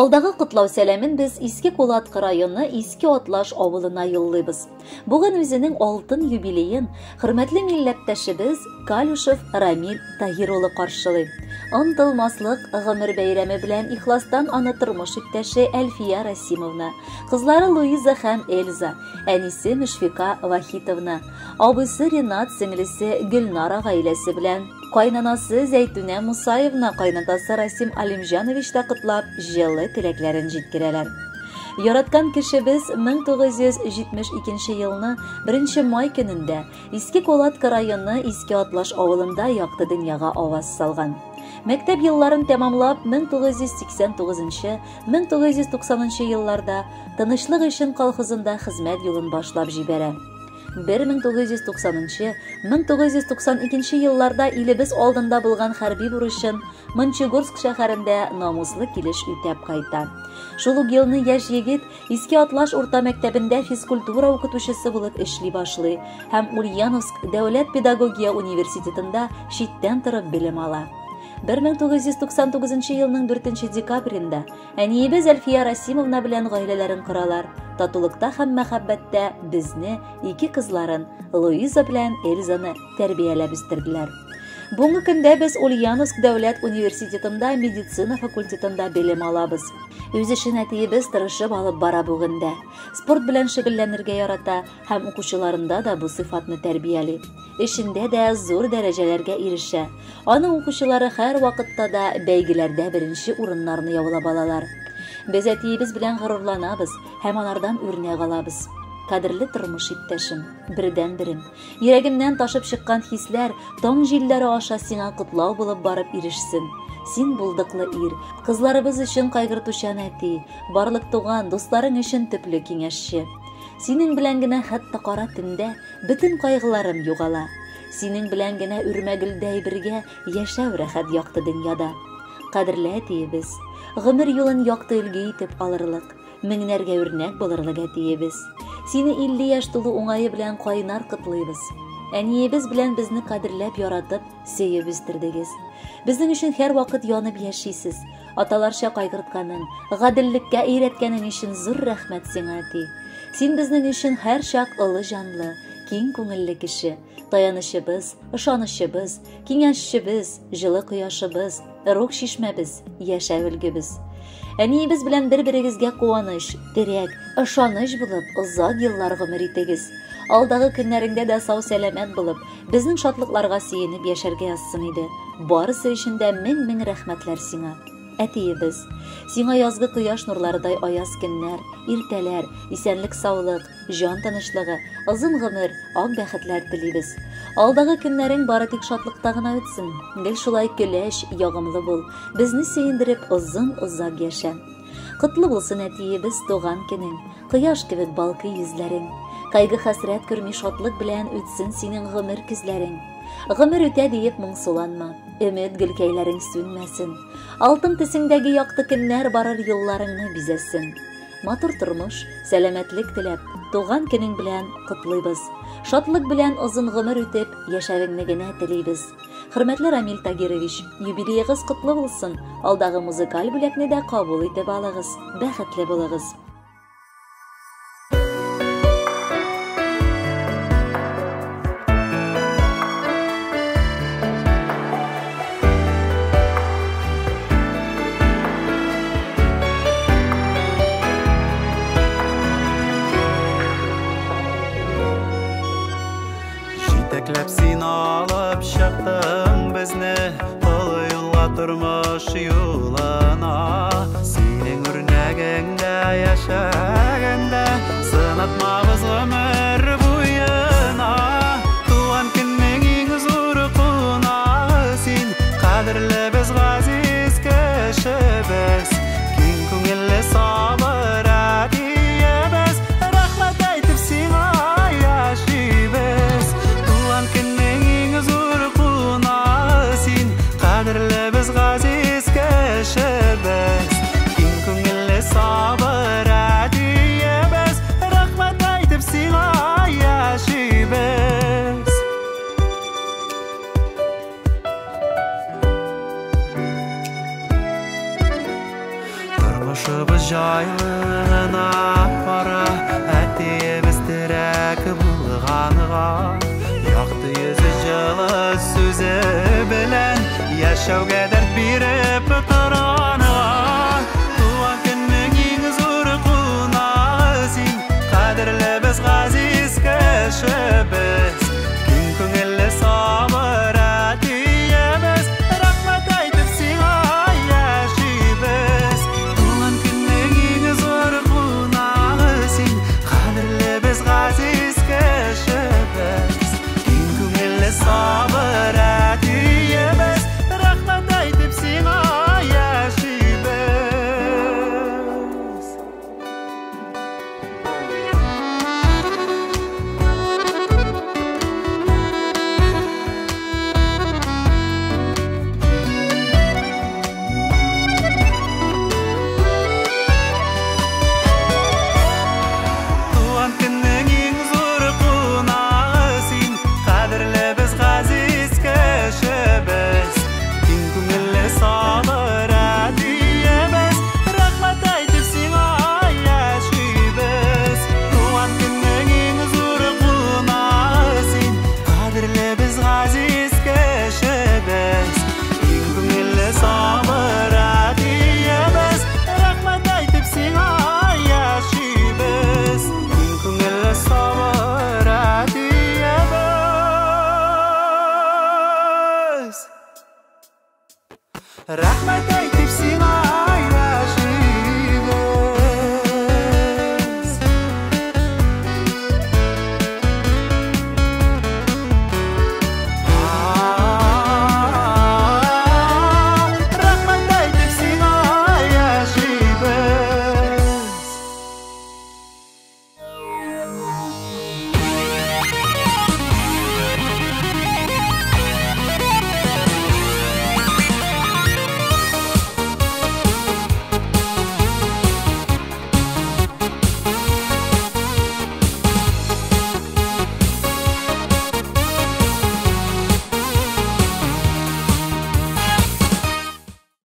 Алдагы котлау сәламен без Иске Кулаткы районы Иске Атлаш авылына юллыйбыз. Бүген үзенең алтын юбилеен хөрмәтле милләттәшебез Калюшев Рамил Таһир улы каршылый. Онытылмаслык гомер бәйрәме белән ихластан аны тормыш иптәше Әлфия Расимовна, кызлары Луиза һәм Эльза, әнисе Мөшфика Вахитовна, абыйсы Ренат, сеңлесе Гөлнара гаиләсе белән кайнанасы Зәйтүнә Мусаевна, кайнатасы Расим Алимҗанович та котлап, җылы теләкләрен җиткерәләр. Яраткан кешебез 1972 елны 1 май көнендә Иске Кулаткы районы Иске Атлаш авылында якты дөньяга аваз салган. Мәктәп елларын тәмамлап, 1989-1990 елларда Тынычлык өчен колхозында хезмәт юлын башлап җибәрә. 1990-1992 елларда илебез алдында булган хәрби бурычын Мончегорск шәһәрендә намуслы килеш үтәп кайта. Шул ук елны яшь егет Иске Атлаш урта мәктәбендә физкультура укытучысы булып эшли башлый һәм Ульяновск дәүләт педагогия университетында читтән торып белем ала. 1999 елның 4 декабрендә әниебез Әлфия Расимовна белән гаиләләрен коралар. Татулыкта һәм мәхәббәттә безне, ике кызларын, Луиза белән Эльзаны тәрбияләп үстерделәр. Бүгенге көндә без Ульяновск дәүләт университетында медицина факультетында белем алабыз. Үз эшен әтиебез тырышып алып бара бүген дә. Спорт белән шөгыльләнергә ярата һәм укучыларында да бу сыйфатны тәрбияли. Эшендә дә зур дәрәҗәләргә ирешә. Аның укучылары һәр вакытта да бәйгеләрдә беренче урыннарны яулап алалар. Без әтиебез белән горурланабыз һәм анардан үрнәк алабыз. Кадерле тормыш иптәшем, бердәнберем. Йөрәгемнән ташып чыккан хисләр таң җилләре аша сиңа котлау булып барып ирешсен. Син булдыклы ир, кызларыбыз өчен кайгыртучан әти, барлык туган, дусларың өчен төпле киңәшче. Синең белән генә хәтта кара төндә бөтен кайгыларым югала. Синең белән генә үрмә гөлдәй бергә яшәү рәхәт якты дөньяда. Кадерле әтиебез, гомер юлын якты өлге итеп алырлык, меңнәргә үрнәк булырлык әтиебез. Сине 50 яшь тулу уңае белән кайнар котлыйбыз. Әниебез белән безне кадерләп яратып, сөеп үстердегез. Безнең өчен һәр вакыт янып яшисез. Аталарча кайгыртканың, гаделлеккә өйрәткәнең өчен зур рәхмәт сиңа, әти. Син безнең өчен һәр чак олы җанлы, киң күңелле кеше. Таянычыбыз, ышанычыбыз, киңәшчебез, җылы кояшыбыз, рух чишмәбез, яшәү өлгебез. Әниебез белән бер-берегезгә куаныч, терәк, ышаныч булып, озак еллар гомер итегез. Алдагы көннәреңдә дә сау-сәламәт булып, безнең шатлыкларга сөенеп яшәргә язсын иде. Барысы өчен дә мең-мең рәхмәтләр сиңа. Әтиебез, сиңа язгы кояш нурларыдай аяз көннәр, иртәләр, исәнлек-саулык, җан тынычлыгы, озын гомер, ак бәхетләр телибез. Алдагы көннәрең бары тик шатлыкта гына үтсен. Гел шулай көләч, ягымлы бул. Безне сөендереп озын-озак яшә. Котлы булсын, әтиебез, туган көнең. Кояш кебек балкый йөзләрең. Кайгы-хәсрәт күрми шатлык белән үтсен синең гомер көзләрең. Гомер үтә диеп моңсуланма. Өмет гөлкәйләрең сүнмәсен. Алтын төсеңдәге якты көннәр барыр юлларыңны бизәсен. Матур тормыш, сәламәтлек теләп, туган көнең белән котлыйбыз. Шатлык белән озын гомер үтеп, яшәвеңне генә телибез. Хөрмәтле Рамил Тагирович, юбилеегыз котлы булсын. Алдагы музыкаль бүләкне дә кабул итеп алыгыз. Бәхетле булыгыз. Җитәкләп син алып чыктың безне олы юлга, тормыш юлына. Синең үрнәгеңдә яшәгәндә сынатмабыз гомер буена. Туган көннең иң зур кунагы син, кадерлебез, газиз кешебез. Киң күңелле сабыр әтиебез, рәхмәт әйтеп сиңа яшибез. Туган көннең иң зур кунагы син, кадерлебез, газиз кешебез. Киң күңелле сабыр әтиебез, рәхмәт әйтеп сиңа Җайлы гына бара, әтиебез терәк булганга. Якты йөзе, җылы сүзе белән яшәүгә дәрт биреп торганга. Туган көннең иң зур кунагы син, кадерлебез, газиз кешебез.